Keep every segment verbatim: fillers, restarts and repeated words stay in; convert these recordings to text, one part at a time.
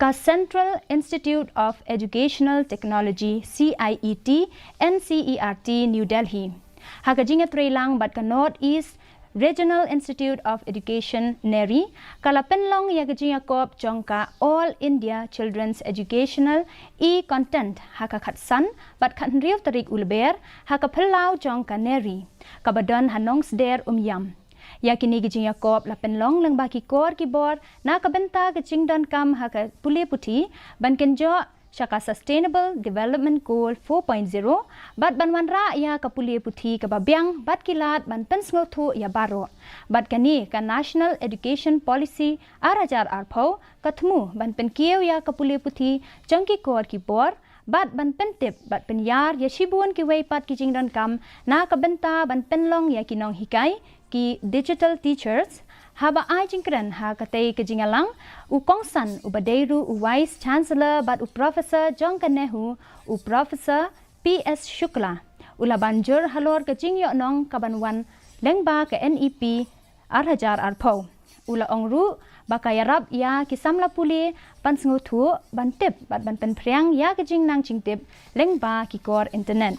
Ka Central Institute of Educational Technology, C I E T, N C E R T, New Delhi, ha ka jingïatreilang bad ka North East Regional Institute of Education, NERI, ka la pynlong ïa ka jingïakop jong ka All India Children's Educational e-Content ha ka khatsan bad khathynriew tarik u Lber, ha ka phyllaw jong ka NERI, kaba don ha Nongsder Umiam. Ïa kine ki jingïakop la pynlong lyngba ki kor ki bor na ka bynta ka jingdonkam ha ka pule puthi, ban kynjoh sha ka Sustainable Development Goal four point zero, bad ban wanrah ïa ka pule puthi kaba biang bad ki lad ban pynsngewthuh ïa baroh. Bad kane ka National Education Policy ar hajar arphew ka thmu ban pynkiew ïa ka pule puthi jong ki kor ki bor, bad ban pyntip bad pynïar ïa shibun kiwei pat ki jingdonkam na ka bynta ban pynlong ïa ki nonghikai, ki digital teachers. Haba ai jingkren ha katei ka jingïalang, u kongsan uba dei ruh u Vice Chancellor bad u Professor jong ka NEHU, u Professor P S Shukla, u la ban jur halor ka jingïohnong kaban wan lyngba ka N E P ar hajar arphew. U la ong ruh ba ka ïarap ïa ki samla pule ban sngewthuh, ban tip bad ban pynphriang ïa ka jingnang jingtip lyngba ki kor internet.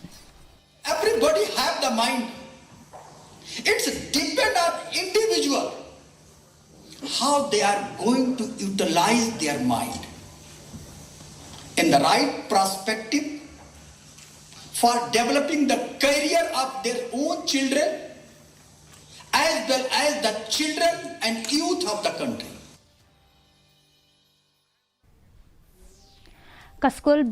Everybody have the mind. It's depend on individual how they are going to utilize their mind in the right perspective for developing the career of their own children as well as the children and youth of the country. Ka skul